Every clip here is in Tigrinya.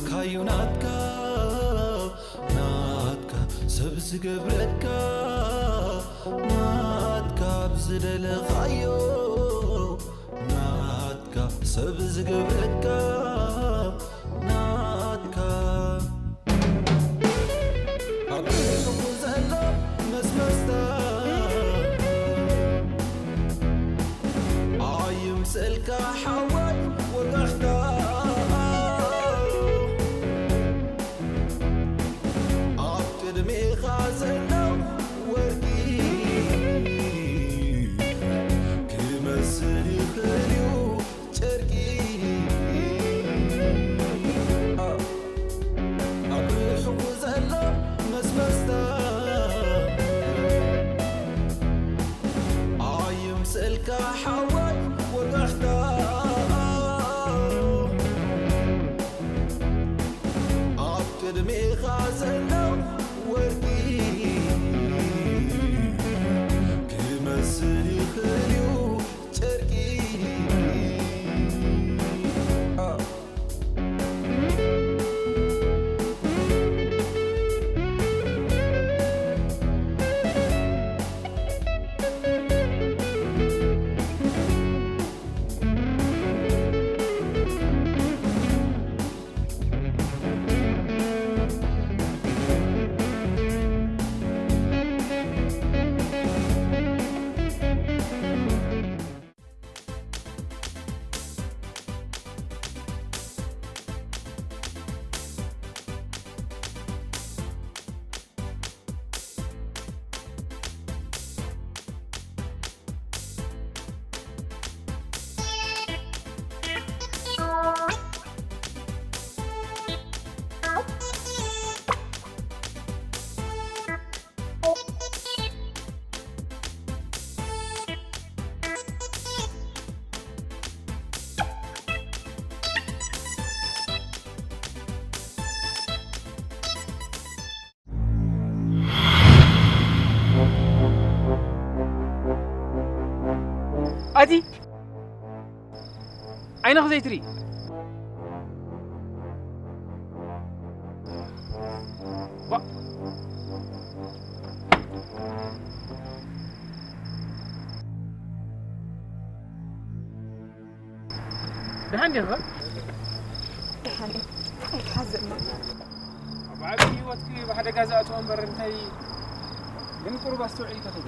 ካዩ ናትካ ናትካ ሰብ ዝገብረካ ናትካ ብዝደለኻዮ ናትካ ሰብ ዝገብረካ ናትካ ኣብ ርእስኹ ዘሎ መስመስታ ኣይምሰልካ ሓወይ ወጋሕታ ኣብ ቅድሜኻ ዘሎ ወርቂ ክመስል ይኽእል እዩ ጨርቂ ኣብ ርሑቑ ዘሎ መስመስታ ኣይምሰልካ ሓወይ ወጋሕታ ኣብ ቅድሜኻ ዘሎ ወርቂ ክመስል ይኽእል እዩ ጨርቂ ኣቲ ዓይንኺ ዘይትርኢ ባ- ደሓን ዲኻ? ደሓን እየ። ኣይትሓዝን። ኣብ ዓቢ ህይወትኪ ብሓደጋ ዝኣተወ እምበር እንታይ ግን ቁሩብ ኣስተውዒልኪ ኺዲ።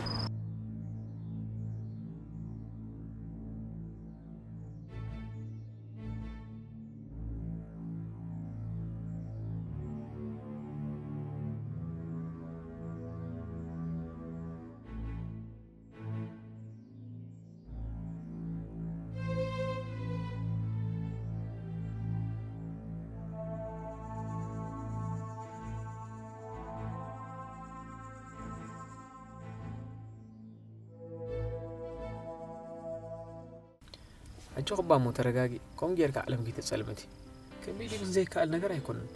ኣጆኺ እባ እሞ ተረጋጊ። ከምኡ ጌርካ ዓለም ከይተጸልምቲ። ከቢድ እዩ ግን ዘይከኣል ነገር ኣይኮነን።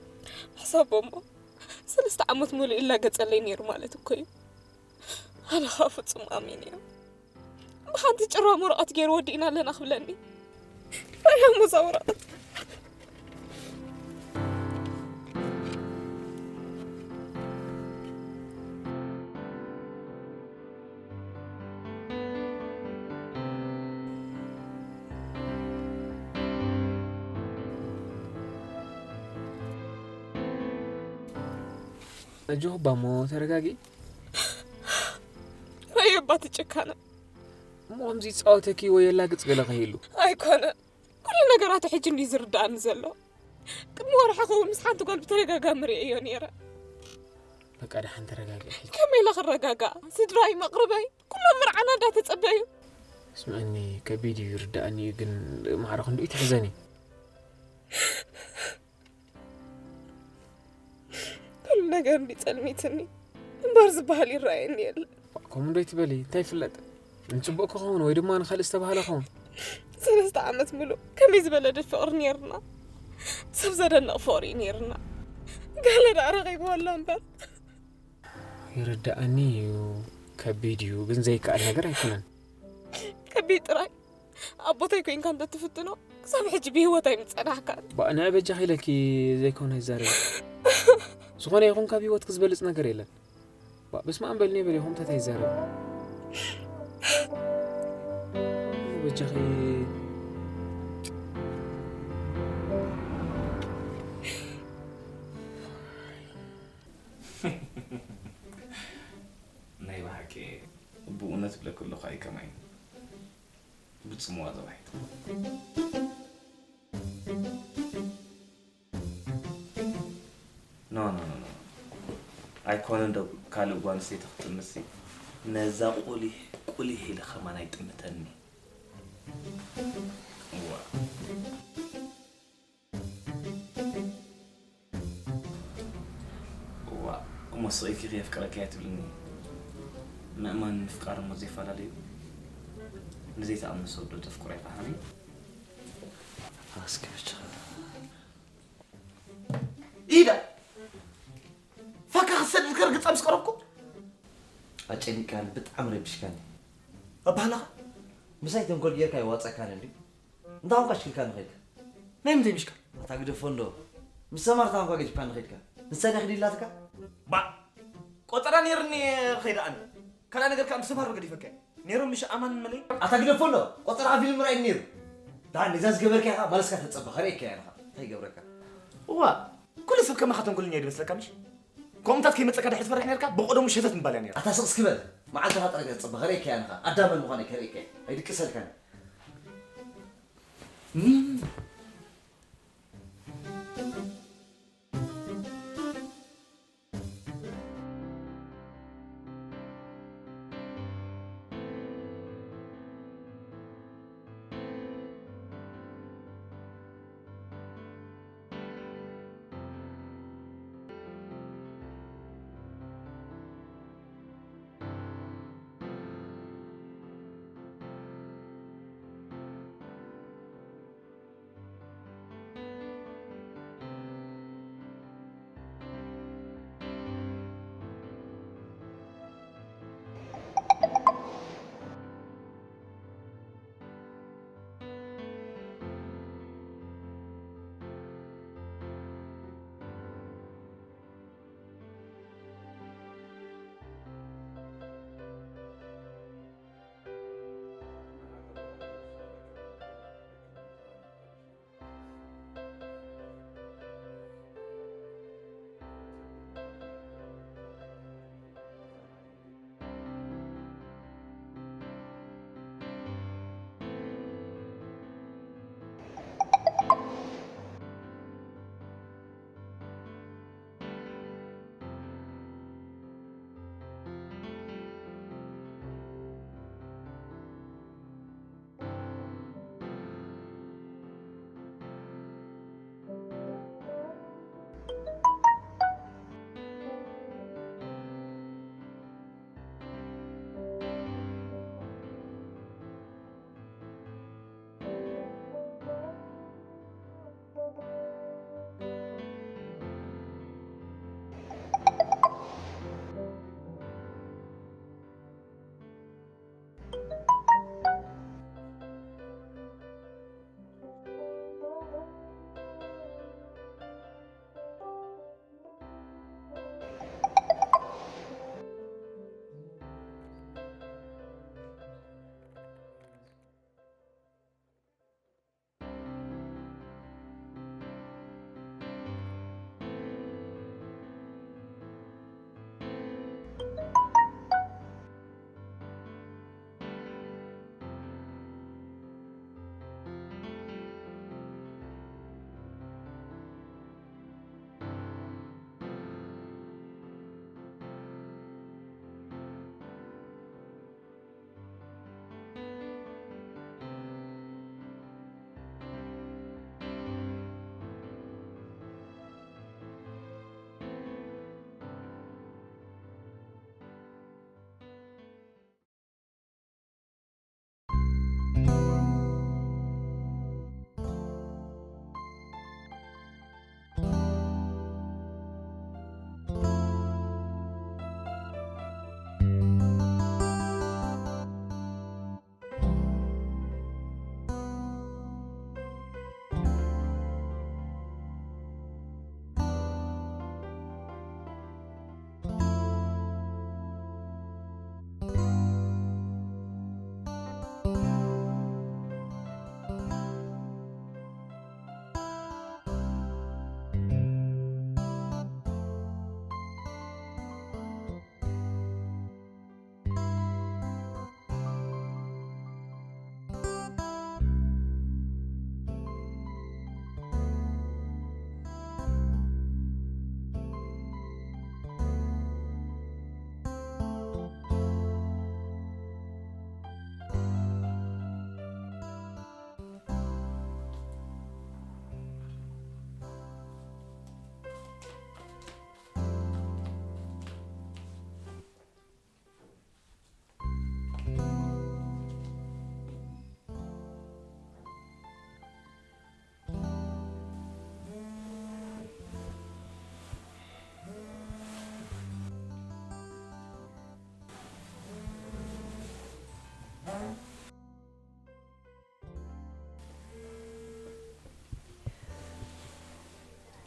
ሕሰቦ እሞ፣ ሰለስተ ዓመት ሙሉእ ይላገጸለይ ነይሩ ማለት እኮ እዩ። ኣነ ኸኣ ፍጹም ኣሚነ እየ። ብሓንቲ ጭራም ወረቐት ገይሩ ወዲእና ኣለና ክብለኒ። እንታይ እያ እሞ እዛ ወረቐት? ኣጆኺ እባ እሞ ተረጋጊ። ራእየ እባ እቲ ጭካነ። እሞ ከምዚ ይጻወተኪ ወይ የላግጽ ገለ ከይህሉ? ኣይኮነን። ኩሉ ነገራቱ ሕጂ እንድዩ ዝርድኣኒ ዘሎ። ቅድሚ ወርሒ ክኸውን ምስ ሓንቲ ጓል ብተደጋጋሚ ርእየዮ ነይረ። በቃ ደሓን ተረጋጊ። ከመይ ኢለ ክረጋጋእ? ስድራይ፣ መቕርበይ፣ ኩሎም መርዓና እንዳተጸበዩ። ስምዕኒ፣ ከቢድ እዩ፣ ይርድኣኒ እዩ፣ ግን ማዕረ ክንድኡ ኣይትሕዘኒ። ኩሉ ነገር እንዲ ጸልሚትኒ እምበር ዝበሃል ይረኣየኒ የለን። ከምኡ እንዶ ኣይትበሊ፣ እንታይ ይፍለጥ? ንጽቡቕ ክኸውን ወይ ድማ ንኻልእ ዝተባህለ ክኸውን። ሰለስተ ዓመት ምሉእ ከመይ ዝበለ ፍቕሪ ነይርና። ሰብ ዘደንቕ ፍቕሪ እዩ ነይርና። ገለ ደኣ ረኺብዎ ኣሎ እምበር። ይርድኣኒ እዩ፣ ከቢድ እዩ፣ ግን ዘይከኣል ነገር ኣይኮነን። ከቢድ ጥራይ ኣቦተይ ኮይንካ እንተትፍትኖ ክሳብ ሕጂ ብህይወት ኣይምጸናሕካን። ባእ ንዕ በጃኺ ኢለኪ ዘይኮነ ይዛረብ። ዝኾነ ይኹን ካብ ህይወትኪ ዝበልጽ ነገር የለን። ባእ በስመ ኣብ በልኒ በል ይኹም ተታይ ይዛረብ። ንዕ በጃኺ ናይ ብሓቂ ብእውነት ብለክ ኣለኹ ኣይከማይ ብጽምዋ ተባሂሉ። ኖ ኖ ኖ ኖ ኣይኮነን ዶ ካልእ ጓል ኣንስተይቲ ክትጥምትሲ ነዛ ቁሊሕ ቁሊሕ ኢለ ከማን ኣይጥምተኒ። እዋ እዋ እሞ ስቕ ኢልኪ ከየፍቅረኪ እያ ትብልኒ። ምእማን ምፍቃር እሞ ዘይፈላለዩ። ንዘይትኣምኖ ሰብ ዶ ተፍቅሮ ኢኻ ሃኒ? ኣስኪ ብቻ ኢዳ ፋካ ክትሰድድ ከርግጻ ምስ ቀረብኩ ኣጨኒቃን ብጣዕሚ ረቢሽካኒ። ኣባህላኻ ምሳይ ተንኮል ጌርካ ይዋጸካን እንዲ እንታይ ኳንካ ሽክልካ ንኸይድካ ናይ ምንታይ ምሽካል ኣታ ግደፎ እንዶ ምስ ሰማርታ እንኳ ገዲፍካ ንኸይድካ ንሳ ዲያ ክዲላትካ ባ ቆጠራ ነይርኒ ኸይደኣኒ ካልኣ ነገር ከዓ ምስ ሰማር ገዲፈካ ነይሮም ምሽ ኣማን መለይ ኣታ ግደፎ እንዶ ቆጠራ ፊልም ራእይ ነይሩ ዳ ነዛ ዝገበርካ ኢኻ ማለስካ ተጸበ ኸርእየካ ኢኻ እንታይ ይገብረካ እዋ ኩሉ ሰብ ከማኻ ተንኮለኛ እዩ ዝመስለካ ምሽ ከምኡታት ከይመፀካ ድሕሪ ትፈርሕ ነርካ ብቀደሙ ሸተት ምባል እያ ነራ ኣታ ስቕ እስኪ በል መዓልትኻ ጥራይ ተፅበ ከርእየካ እያ ንኻ ኣዳመን ምዃነይ ከርእየካ እየ ኣይድቅሰልካን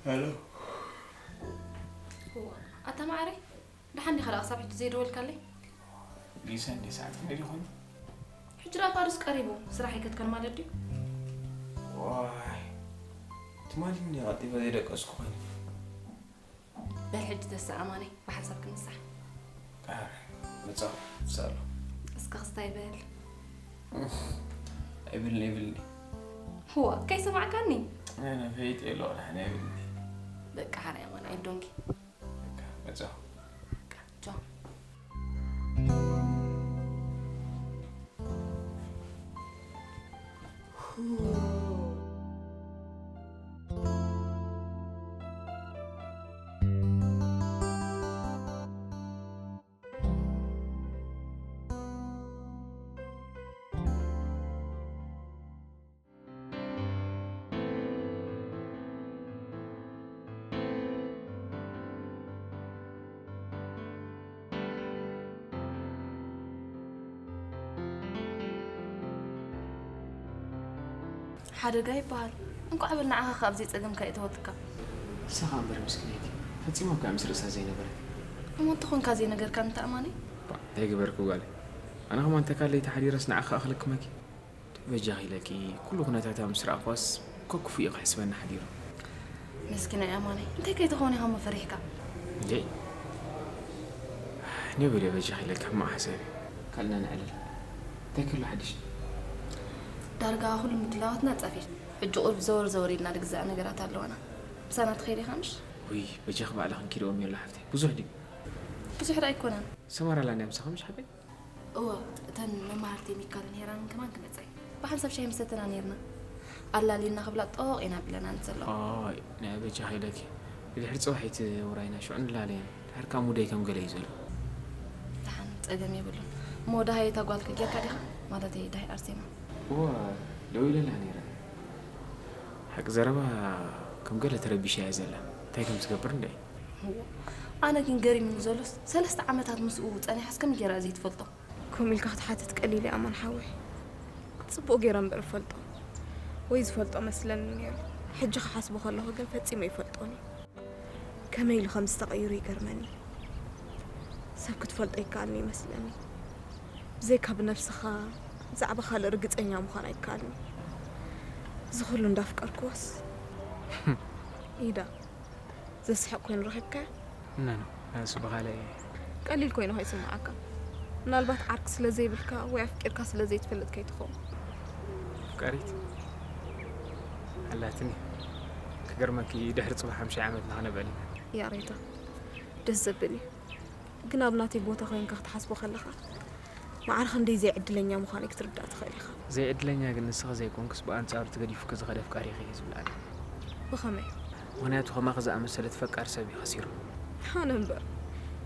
ሄሎ። እዋ፣ ኣታ ማዕረይ፣ ደሓን ዲኻ ደኣ ክሳብ ሕጂ ዘይደወልካለይ? ሊሳ፣ እንዴ ሰዓት ክንደይ ይኾን? ሕጂ ደኣ ፋዱስ ቀሪቡ፣ ስራሕ ኣይከድካን ማለት ድዩ? ዋይ፣ ትማሊ እንዴ ቀልጢፈ ዘይደቀስኩ ኮይነ። በል ሕጂ ተስእ ኣማነይ፣ ብሓንሳብ ክንሳሕ። ቃ፣ መጻኹ፣ ሳሎ። እስከ ክስታይ በል። ኣይብልኒ፣ ኣይብልኒ። ህዋ፣ ከይሰማዕካኒ? ኣነ ፈይጥ የሎ፣ ደሓን ኣይብልኒ። በቃ ሓራይ ኣማን፣ ኣይዶንኪ። በቃ፣ መጻኹ። በቃ፣ ቻው። ሓደጋ ይበሃል። እንቋዕ በል ንዓኻ ካብዚ ጸገምካ እተወትካ። ንስኻ እምበር ምስክነይቲ፣ ፈጺማ እኮ እያ ምስ ርእሳ ዘይነበረት። እሞ እንተኾንካ ዘይነገርካ እንተ ኣማኒ? ባ፣ እንታይ ገበርኩ ጓለይ? ኣነ ከማን ተካለይ ተሓዲረስ ንዓኻ ኣኽለክመኪ። በጃኺ ኢለኪ፣ ኩሉ ኩነታታ ምስ ረኣኽዋስ ኮ ክፉእ እዩ ክሕስበኒ ሓዲሩ። መስኪናይ ኣማኒ፣ እንታይ ከይትኾን ኢኻ እሞ ፈሪሕካ? እንዴ? ኔው ኢለ በጃኺ ኢለኪ፣ ሕማቕ ሓሳብ እዩ። ካልእና ነዕልል። እንታይ ከሎ ሓድሽ? ዳርጋ ኩሉ ምድላዋትና ጸፊፍ። ሕጂ ቁሩብ ዘወር ዘወር ኢልና ንግዛእ ነገራት ኣለዋና። ምሳና ትኸይዲ ኢኻ ምሽ? ውይ፣ በጃኺ ባዕልኽን ኪድኦም የሎ ሓፍተይ። ብዙሕ ድዩ? ብዙሕ ደኣ ኣይኮነን። ሰመራ ኣላ እንድያ ምሳኺ ምሽ ሓበይ? እወ፣ እተን መማህርቲ ሚካልን ሄራንን ከማን ክመጻ እዩ። ብሓንሳብ ሻሂ ምሰተና ኔርና። ኣላሊና ክብላ ጦቕ ኢና ብለና እንሰሎ። ኣይ፣ ናይ በጃኺ ኢለኪ። ብድሕሪ ጽባሕ እቲ ውራይና ሽዑ ንላለየን። ድሓር ከኣ ሙደይ ከም ገለ እዩ ዘሎ። ደሓን፣ ጸገም የብሉን። እሞ ደሃይ እታ ጓልኪ ጌርካ ዲኻ? ማለተይ ደሃይ ኣርሴማ። እወ፣ ደዊለላ ነይረ። ሓቂ ዘረባ ከም ገለ ተረቢሻ እያ ዘላ። እንታይ ከም ትገብር እንድዒ? እዎ፣ ኣነ ግን ገሪሙኒ ዘሎስ፣ ሰለስተ ዓመታት ምስኡ ጸኒሓስ ከመይ ጌራ ዘይትፈልጦ? ከምኡ ኢልካ ክትሓትት ቀሊል እዩ ኣማን ሓወይ። ጽቡቕ ጌረ እምበር እፈልጦ። ወይ ዝፈልጦ መስለኒ ነይሩ። ሕጂ ክሓስቦ ከለኹ ግን ፈጺሙ ኣይፈልጦን እዩ። ከመይ ኢሉ ከም ዝተቐይሩ ይገርመኒ። ሰብ ክትፈልጦ ይከኣልኒ ይመስለኒ። ብዘይካ ብነብስኻ ብዛዕባ ካልእ ርግጸኛ ምዃን ኣይከኣልኒ። እዚ ኩሉ እንዳፍቀርክዎስ። ኢዳ፣ ዘስሕቕ ኮይኑ ረኺብካዮ? ኖ፣ ኖ፣ እሱ ብኻልእ። ቀሊል ኮይኑ ከይስምዓካ። ምናልባት ዓርኪ ስለ ዘይብልካ ወይ ኣፍቂርካ ስለ ዘይትፈልጥ ከይትኸውን። ኣፍቃሪት ኣላትኒ። ክገርመኪ ድሕሪ ጽባሕ ሓምሻይ ዓመትና ክነብዕል ኢና። ያሬታ፣ ደስ ዘብል እዩ። ግን ኣብ ናተይ ቦታ ኮይንካ ክትሓስቦ ከለኻ፣ ማዕረ ክንደይ ዘይዕድለኛ ምዃነይ ክትርዳእ ትኽእል ኢኻ። ዘይዕድለኛ ግን ንስኺ ዘይኮንክስ ብኣንጻሩ ተገዲፉኪ ዝኸደ ኣፍቃሪኺ እዩ ዝብል ኣነ። ብኸመይ? ምኽንያቱ ከማኺ ዝኣመሰለት ፈቃር ሰብ እዩ ከሲሩ። ኣነ እምበር፣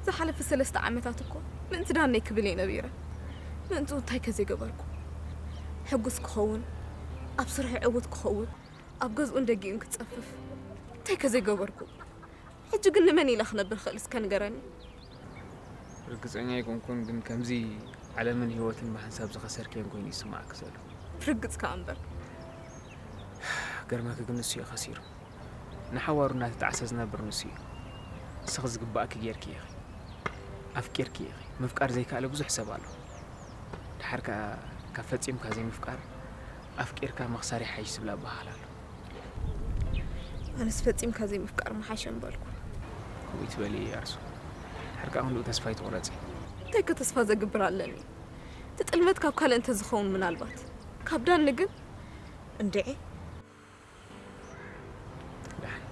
ዝሓለፈ ሰለስተ ዓመታት እኮ ምእንቲ ዳነይ ክብል እየ ነቢረ። ምእንትኡ እንታይ ከ ዘይገበርኩ? ሕጉስ ክኸውን፣ ኣብ ስርሑ ዕዉት ክኸውን፣ ኣብ ገዝኡን ደጊኡን ክጸፍፍ እንታይ ከ ዘይገበርኩ? ሕጂ ግን ንመን ኢለ ክነብር ክእል እስከ ንገረኒ? ርግጸኛ ኣይኮንኩን፣ ግን ከምዚ ዓለምን ህይወትን ብሓንሳብ ዝኸሰርክየን ኮይኑ ይስምዓኪ ዘሎ። ብርግጽ ከኣ እምበር። ገርመኪ ግን ንሱ እዩ ከሲሩ። ንሓዋሩ እናተጣዕሰ ዝነብር ንሱ እዩ። ንስኺ ዝግባእኪ ጌርኪ ኢኺ። ኣፍቂርኪ ኢኺ። ምፍቃር ዘይከኣለ ብዙሕ ሰብ ኣሎ። ደሓር ከኣ ካብ ፈጺምካ ዘይምፍቃር ኣፍቂርካ ምኽሳር ይሓይሽ ዝብል ኣበሃህላ ኣሎ። ኣነስ ፈጺምካ ዘይምፍቃር ምሓሸ ምበልኩ። ከምኡ ይትበሊ ኣርሱ። ደሓር ከኣ ክንድኡ ተስፋ ኣይትቑረጺ። እንታይ ከ ተስፋ ዘግብር ኣለኒ? እቲ ጥልመት ካብ ካልእ እንተዝኸውን ምናልባት። ካብ ዳኒ ግን እንድዒ። ደሓን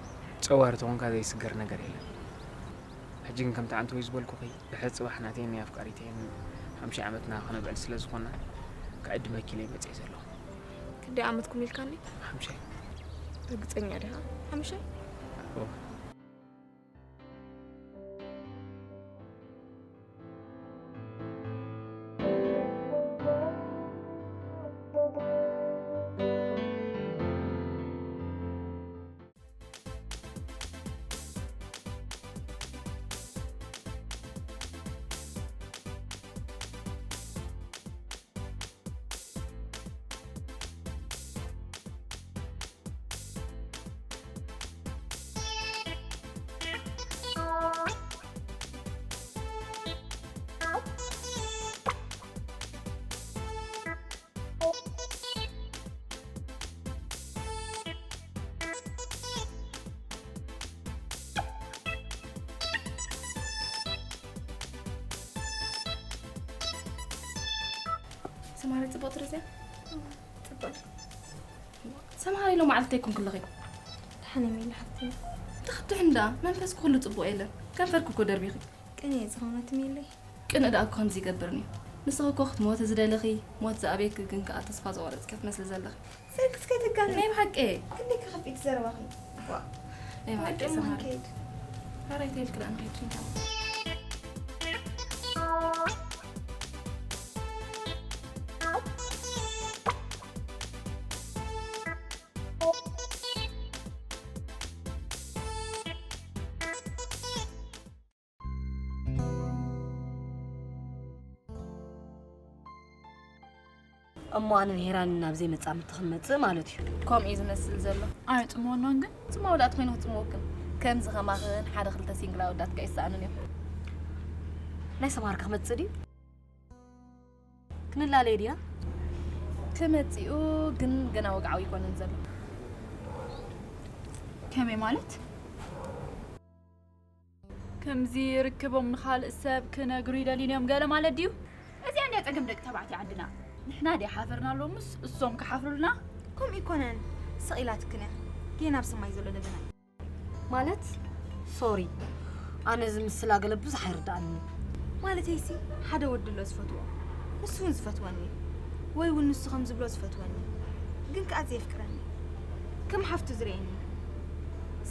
ጸዋር ተኾንካ ዘይስገር ነገር የለን። ሕጂ ግን ከምቲ ኣንተ ወይ ዝበልኩኺ ድሕሪ ጽባሕ ናተይን ናይ ኣፍቃሪተይን ሓምሻይ ዓመትና ከነብዕል ስለ ዝኾንና ክዕድመኪ ኢለ መጽየ ዘለኹ። ክንደይ ዓመትኩም ኢልካኒ? ሓምሻይ። ርግጸኛ ዲኻ? ሓምሻይ? እወ። ተማሪ ጽቡቕ ትርዝያ? ጽቡቕ። ሰምሃር ኢሎ መዓልቲ ኣይኮንኩ ኣለኺ። ደሓን እየ ሜሉ ሓፍተይ። ትኽትሕ እንዳ መንፈስ ኩሉ ጽቡቕ የለን። ከንፈርኩ እኮ ደርቢኺ። ቅን እየ ዝኾነት ሜለይ። ቅን እዳ እኮ ከምዚ ይገብርኒ። ንስኺ እኮ ክትሞቲ ዝደለኺ፣ ሞት ዝኣብየኪ ግን ከኣ ተስፋ ዝቆረጽኪ ትመስሊ ዘለኺ። ስልክስ ከይትጋነ። ናይ ብሓቂ። ክንደይ ከኸፊት ዘረባኺ። ዋ። ናይ ብሓቂ ወዲ እሞ ሰምሃር። ከይድ። ኧረ ኣይተይልክላ ንኸይድ ሽንታ። እሞ ኣነን ሄራንን ናብ ዘይመጻምድቲ ክንመጽእ ማለት እዩ። ከምኡ እዩ ዝመስል ዘሎ። ኣይጽምወናን ግን ጽማ ወዳት ኮይኑ ክጽምወክን። ከምዚ ከማኽን ሓደ ክልተ ሲንግላ ወዳት ከይሰኣንን እዮም። ናይ ሰምሃር ከ ክመጽእ ድዩ? ክንላለየ ዲና? ክመጽኡ ግን ገና ወግዓዊ ይኮነን ዘሎ። ከመይ ማለት? ከምዚ ርክቦም ንኻልእ ሰብ ክነግሩ ይደልዩን እዮም ገለ ማለት ድዩ? እዚኣ እንድያ ጸገም ደቂ ተባዕትዮ ዓድና። ንሕና ድያ ሓፈርና ኣሎምስ እሶም ክሓፍሩልና? ከምኡ ይኮነን። ስቕ ኢላትክን እያ። ጌና ኣብ ሰማይ ዘሎ ደበና እዩ። ማለት ሶሪ፣ ኣነ እዚ ምስላ ገለ ብዙሕ ኣይርዳእኒ። ማለተይሲ ሓደ ወዲ ኣሎ ዝፈትዎ፣ ንሱ እውን ዝፈትወኒ፣ ወይ እውን ንሱ ከም ዝብሎ ዝፈትወኒ፣ ግን ከኣ ዘየፍቅረኒ፣ ከም ሓፍቱ ዝርእየኒ።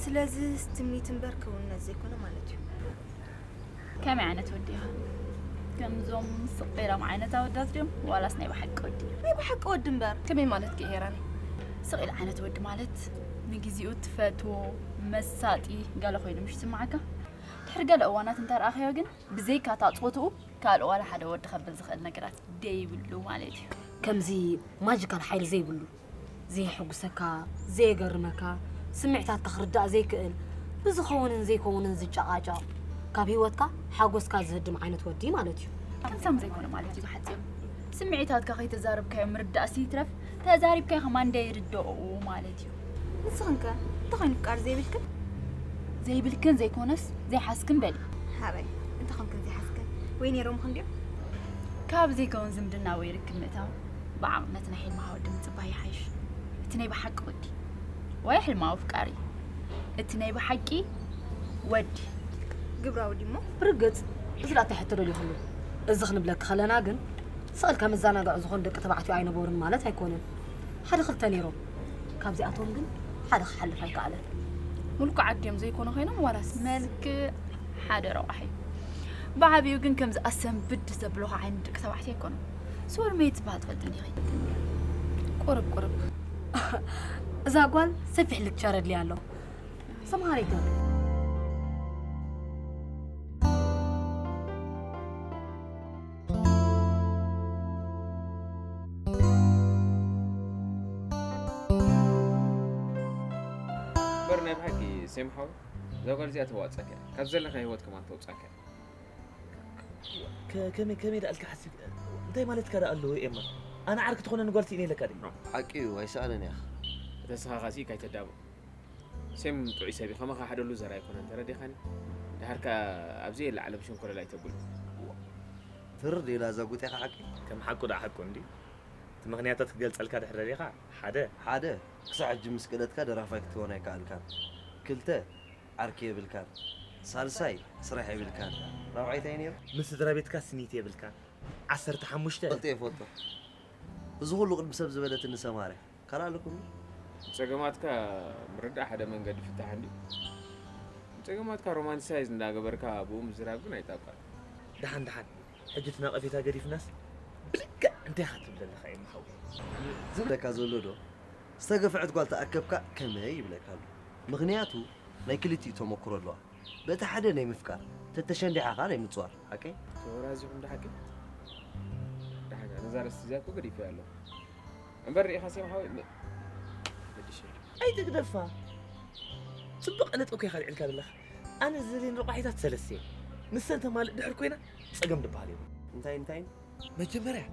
ስለዚ ትምኒት እምበር ክውንነት ዘይኮነ ማለት እዩ። ከመይ ዓይነት ወዲ ኢኻ? ከምዞም ስቕ ኢሎም ዓይነት ኣወዳት ድዮም ዋላስ ናይ ብሓቂ ወዲ? ናይ ብሓቂ ወዲ እምበር። ከመይ ማለት ከ ሄራኒ? ስቕ ኢል ዓይነት ወዲ ማለት ንግዚኡ ትፈትዎ መሳጢ ገለ ኮይኑ ምሽ ይስምዓካ? ድሕሪ ገለ እዋናት እንተረኣኸዮ ግን ብዘይካ እታ ጾትኡ ካልእ ዋላ ሓደ ወዲ ከብል ዝኽእል ነገራት ደይብሉ ማለት እዩ። ከምዚ ማጂካል ሓይሊ ዘይብሉ፣ ዘየሐጉሰካ፣ ዘየገርመካ፣ ስምዒታትካ ክርዳእ ዘይክእል፣ ብዝኸውንን ዘይከውንን ዝጨቓጨቕ፣ ካብ ህይወትካ ሓጎስካ ዝህድም ዓይነት ወዲ ማለት እዩ። ከምሳም ዘይኮነ ማለት እዩ ብሓጺሩ። ስምዒታትካ ከይተዛረብካዮ ምርዳእሲ ይትረፍ፣ ተዛሪብካዮ ከማን ደይርድኦ ማለት እዩ። ንስኽን ከ እንተኾይኑ ፍቃር ዘይብልክን? ዘይብልክን ዘይኮነስ ዘይሓዝክን በሊ። ሓራይ እንተኾንክን ዘይሓዝክን ወይ ነይሮምኽን ድዮም? ካብ ዘይከውን ዝምድና ወይ ርክብ ምእታው ብዓቕመት ናይ ሕልማዊ ወዲ ምጽባይ ይሓይሽ። እቲ ናይ ብሓቂ ወዲ ወይ ሕልማዊ ኣፍቃሪ፣ እቲ ናይ ብሓቂ ወዲ። ግብራዊ ድሞ? ብርግጽ እዚ ዳታ ሕቶ ደልዩ ክሉ እዚ ክንብለኪ ከለና ግን ስቕ ኢልካ መዘናግዒ ዝኾኑ ደቂ ተባዕትዮ ኣይነበሩን ማለት ኣይኮነን። ሓደ ክልተ ነይሮም። ካብዚኣቶም ግን ሓደ ክሓልፍ ኣይከኣለን። ምልኩዓት ድዮም ዘይኮኑ ኮይኖም ዋላስ? መልክዕ ሓደ ረቋሒ። ብዓብዩ ግን ከምዚ ኣሰንብድ ዘብሉኻ ዓይነት ደቂ ተባዕትዮ ኣይኮኑን። ሶልሜት ዝበሃል ትፈልጢ እንዲኺ? ቁርብ ቁርብ። እዛ ጓል ሰፊሕ ልክቸር ኣድልያ ኣሎ። ሰምሃሪት እምበር ናይ ብሓቂ ሴም ሓወይ፣ እዛ ጓል እዚኣ ተዋፅኣካ እያ። ካብ ዘለካ ህይወት ከማን ተውፅኣካ እያ። ከ- ከመይ ከመይ ደኣ ኢልካ ሓሲብ እንታይ ማለትካ ደኣ ኣለዎ ኤማ? ኣነ ዓርኪ ትኾነኒ ጓል ስኢነ ኢለካ ድዩ? ሓቂ እዩ ኣይሰኣንን እያ። እተ ስኻ ኻሲ ካይተዳብቕ ሴም ጥዑይ ሰብ እዩ። ከማኻ ሓደሉ ዘራ ኣይኮነን ተረዲኻኒ። ድሓር ከኣ ኣብዚ የለ ዓለም ሸንኮለል ኣይተብሉ። ትርድ ኢላ እዛ ጉጤኻ ሓቂ። ከም ሓቁ ደኣ ሓቁ እንዲ እቲ ምኽንያታት ክገልጸልካ ድሕር ደሊኻ ሓደ ሓደ ክሳዕ ሕጂ ምስ ክእለትካ ደራፋይ ክትከውን ኣይከኣልካን። ክልተ ዓርኪ የብልካን። ሳልሳይ ስራሕ የብልካን። ራብዓይ እንታይ ነይሩ? ምስ ስድራ ቤትካ ስኒት የብልካን። ዓሰርተ ሓሙሽተ ክልተ ይፈቶ። እዚ ኩሉ ቅድሚ ሰብ ዝበለትኒ ሰማርያ ካልእ ኣለኩም? ጸገማትካ ምርዳእ ሓደ መንገዲ ፍታሕ እንዲ። ጸገማትካ ሮማንቲሳይዝ እንዳገበርካ ብኡ ምዝራብ ግን ኣይጣቋል። ደሓን ደሓን ሕጂ እቲ ነቐፌታ ገዲፍናስ ብልክዕ እንታይ ኢኻ ትብል ዘለኻ እዩ ሓወይ? ዝብለካ ዘሎ ዶ ዝተገፍዐት ጓል ተኣከብካ ከመይ ይብለካ ኣሎ። ምኽንያቱ ናይ ክልቲኡ ተመክሮ ኣለዋ። በቲ ሓደ ናይ ምፍቃር ተተሸንዲሓ ከኣ ናይ ምጽዋር ሓቀይ? ተወራዚኹም ዶ ሓቂ? ደሓን ነዛ ርስቲ እዚኣ እኮ ገዲፈያ ኣለኹ። እምበር ርኢኻ ሴም ሓወይ መ- መዲሽ ኣይትግደፋ። ጽቡቕ ነጥቢ እኮ ኢኻ ኣልዒልካ ዘለኻ። ኣነ ዝደልየን ረቋሒታት ሰለስተ እየን። ንሰን ተማልእ ድሕር ኮይና ጸገም ዝበሃል የብሉን። እንታይ እንታይ? መጀመርያ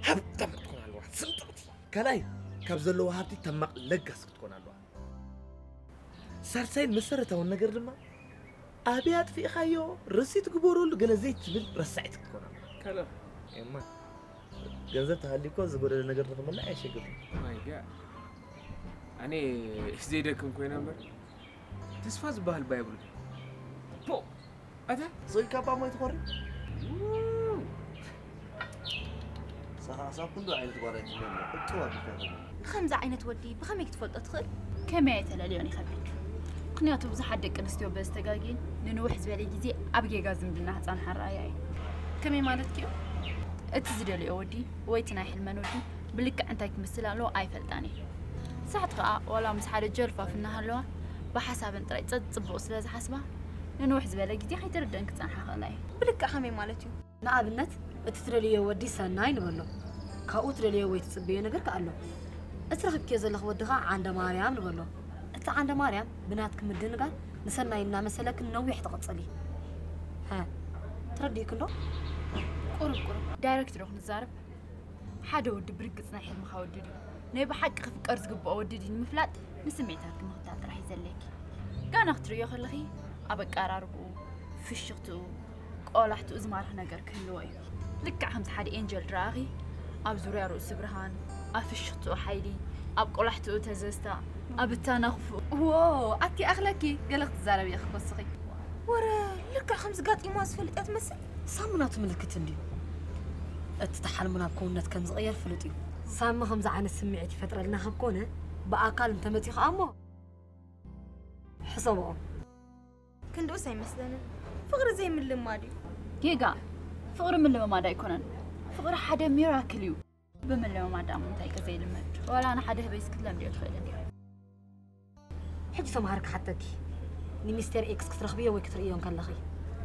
ሃብታም ክትኮን ኣለዋ፣ ስንጥቕቲ። ካልኣይ ካብ ዘለዎ ሃብቲ ተማቕ ለጋስ ክትኮን ኣለዋ። ሳልሳይን መሰረታውን ነገር ድማ ኣበይ ኣጥፊእኻዮ ረሲት ግበረሉ ገለ ዘይትብል ረሳዒት ክትኮን ኣለዋ። ካልእ ኤማ ገንዘብ ተሃልዩ እኮ ዝጎደለ ነገር ንኽመልእ ኣየሸግርን። ማይ ጋድ። ኣነ ዘይደክም ኮይነ እምበር ተስፋ ዝበሃል ባይብሉ። ፖ! ኣታ? ሰው ይካባ ማይ ትኾሪ? ሳኻ ሳብ ኩሉ ዓይነት ጓል ኣይትመን። እጥዋ ቢካ ተመን። ብኸምዚ ዓይነት ወዲ ብኸመይ ክትፈልጦ ትኽእል? ከመይ ኣይተለልዮን ይኸብድ። ምኽንያቱ ብዙሓት ደቂ ኣንስትዮ በዚ ተጋግየን ንንውሕ ዝበለ ግዜ ኣብ ጌጋ ዝምድና ክጸንሓ ረኣያ እዩ። ከመይ ማለትኪ እዩ? እቲ ዝደልዮ ወዲ ወይ እቲ ናይ ሕልመን ወዲ ብልክዕ እንታይ ክመስል ኣለዎ ኣይፈልጣን እየ። ሳሕት ከኣ ዋላ ምስ ሓደ ጀልፋፍ እናሃለዋ ብሓሳበን ጥራይ ጸጽቡቕ ስለ ዝሓስባ ንንውሕ ዝበለ ግዜ ከይተረደን ክጸንሓ ክእላ እየ። ብልክዕ ከመይ ማለት እዩ? ንኣብነት እቲ ትደልዮ ወዲ ሰናይ ንበሎ። ካብኡ ትደልዮ ወይ ትጽበዮ ነገር ከኣ ኣሎ። እቲ ረኺብክዮ ዘለኺ ወዲ ከኣ ዓንደ ማርያም ንበሎ። እቲ ዓንደ ማርያም ብናትኪ ምድንጋር ንሰናይ እናመሰለኪ ነዊሕ ትቕጽሊ። ሃ፣ ተረዲእኪ እንዶ? ቁሩብ ቁሩብ ዳይረክት ዶ ክንዛረብ? ሓደ ወዲ ብርግጽ ናይ ሕልምኻ ወዲ ድዩ? ናይ ብሓቂ ክፍቀር ዝግብኦ ወዲ ድዩ ንምፍላጥ ንስምዒታትኪ ምኽታል ጥራሕ እዩ ዘድልየኪ። ጋና ክትርእዮ ከለኺ ኣብ ኣቀራርብኡ፣ ፍሽኽትኡ፣ ቆላሕትኡ ዝማርኽ ነገር ክህልዎ እዩ። ልክዕ ከምቲ ሓደ ኤንጀል ድረኣኺ ኣብ ዙርያ ርእሱ ብርሃን፣ ኣብ ፍሽኽትኡ ሓይሊ፣ ኣብ ቆላሕትኡ ተዘዝታ፣ ኣብ እታናኽፍኡ። ዎ፣ ኣቲ ኣኽለኪ ገለ ክትዛረቢ ኢኺ ክወስኺ። ወረ ልክዕ ከምዚ ጋጢማ ዝፈልጥ እያ ትመስል። ሳሚ ናቱ ምልክት እንድዩ። እቲ ተሓልሙ ናብ ክውንነት ከም ዝቕየር ፍሉጥ እዩ። ሳሚ ከምዚ ዓይነት ስምዒት ይፈጥረልና ከም ኮነ ብኣካል እንተመጺኡ ኸኣ እሞ ሕሰብኦ። ክንድኡስ ኣይመስለንን። ፍቕሪ ዘይምልማድ እዩ። ጌጋ፣ ፍቕሪ ምልምማድ ኣይኮነን። ፍቕሪ ሓደ ሚራክል እዩ። ብምልምማድ ደኣ እንታይ ከ ዘይልመድ? ዋላ ንሓደ ህበይስ ክትለምድዮ ትኽእል እንዲኻ። ሕጂ ተምሃር ክሓተኪ፣ ንሚስተር ኤክስ ክትረኽብዮ ወይ ክትርእዮ እንከለኺ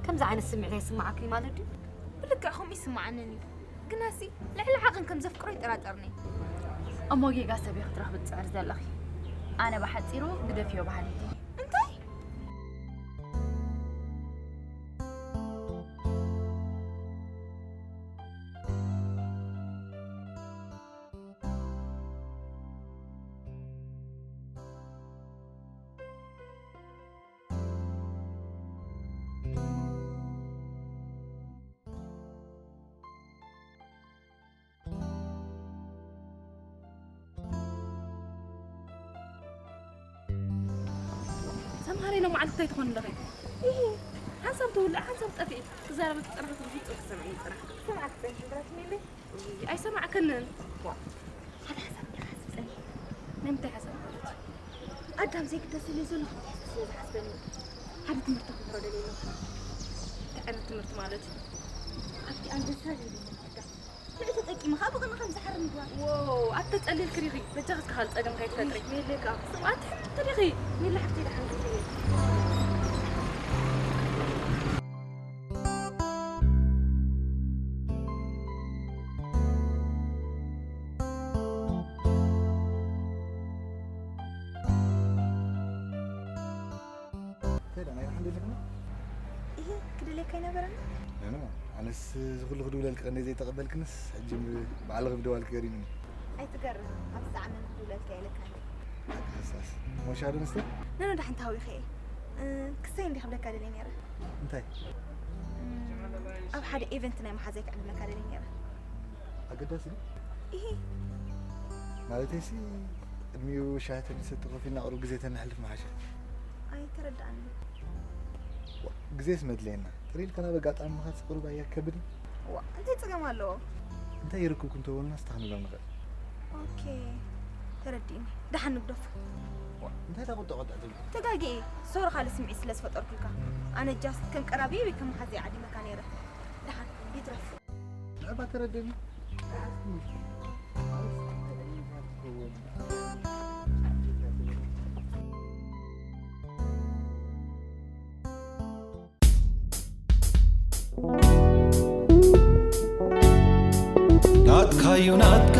ከምዚ ዓይነት ስምዒት ኣይስምዓክን ማለት ድዩ? ብልክዕ ከምኡ ይስምዓንን እዩ። ግናሲ ልዕሊ ዓቕን ከም ዘፍቅሮ ይጠራጠርኒ። እሞ ጌጋ ሰብ ኢኺ ክትረኽቢ ትጽዕሪ ዘለኺ። ኣነ ብሓጺሩ ግደፍዮ በሃሊት እየ። እንታይ? ሰምሃረይ ሎማዓንቲ እንታይ ትኾኒ ኣለኺ? ኢሂ፣ ሓንሳብ ትውልዕ ሓንሳብ ትጠፍኢ። ክዛረበኪ ዝጸናሕኩ ብፍጹም ክትሰምዕኒ ዝጸናሕኩ። ክሰምዓኪ ዝጸንሐ ግራት ሚሊ? ውይ፣ ኣይሰማዕክንን። ዋ፣ ሓደ ሓሳብ እንዲኻ ሓሲብ ጸኒሐ። ናይ ምንታይ ሓሳብ ማለት እዩ? ኣዳም ዘይግደሰለይ ዘሎ ክምሕስ ስለ ዝሓስበኒ። ሓደ ትምህርቲ ክምህሮ ደልየ ኣለኹ። እንታይ ዓይነት ትምህርቲ ማለት እዩ? ኣብቲ ኣንበሳ ዘይብሉ ኣዳም። ንዑ ተጠቂምኻ ብቕኒ ከም ዝሓሪ ምግባር። ዎው፣ ኣተጸሊልኪ ዲኺ? በጃኺ እስከ ካልእ ጸገም ከይትፈጥሪ። ሜሌ ከኣ ስብኣት ትሕምቲ ዲኺ? ሜላ ሓፍተይ ደሓን ዲኺ? እንታይ ደኣ፣ ናይ ደሓን ደሊኽና? ኢሂ፣ ክደልየካ ኣይነበረን? ኖ፣ ኖ፣ ኣነስ እዚ ኩሉ ክድውለልኪ ቀንየ ዘይተቐበልክንስ፣ ሕጂ ባዕልኺ ምድዋልኪ ገሪሙኒ። ኣይትገርም፣ ኣብዚ ዝዓመኒ ክድውለልካ ኢለካ እንድየ። ሓቂ ሓሳስ። ሞሻ ዶ ንስቲ? ኖ፣ ኖ፣ ደሓን ተሃዊኸ እየ። እ፣ ክሳይ እንድየ ክብለካ ደልየ ነይረ። እንታይ? እም፣ ኣብ ሓደ ኤቨንት ናይ መሓዛይ ክዕልመካ ደልየ ነይረ። ኣገዳሲ ድዩ? ኢሂ። ማለተይሲ፣ ቅድሚኡ ሻሂ ተንሰቲ ኮፍ ኢልና ቁሩብ ግዜ ተነሕልፍ ምሓሸ። ኣይተረድኣንን። ዋ፣ ግዜስ መድለየና። ጥሪልካ ናብ ኣጋጣሚ ምኻድስ ቁሩብ ኣየከብድን? ዋ፣ እንታይ ጸገም ኣለዎ? እንታይ ይርክብኩም እንተበሉና ስታኽ ንብሎም ንኽእል። ኦኬ፣ ተረዲእኒ። ደሓን ንግደፎ። ዋ፣ እንታይ ደኣ ቁጥዕ ቁጥዕ ትብሊ? ተጋጊየ። ሶሪ ካልእ ስምዒት ስለ ዝፈጠርኩልካ። ኣነ ጃስት ከም ቀራቢ ወይ ከም መሓዘይ ዓዲመካ ነይረ። ደሓን፣ ይትረፍ። ንዕባ ተረደኒ። ናትካዩ ናትካ፣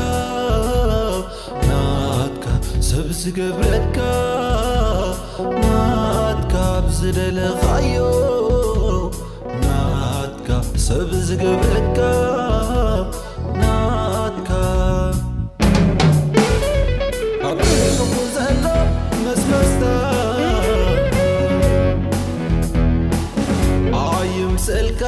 ናትካ ሰብ ዝገብረካ፣ ናትካ ብዝደለኻዮ፣ ናትካ ሰብ ዝገብረካ፣ ናትካ ኣብ ርእስኹ ዘሎ መስመስታ ኣይምሰልካ።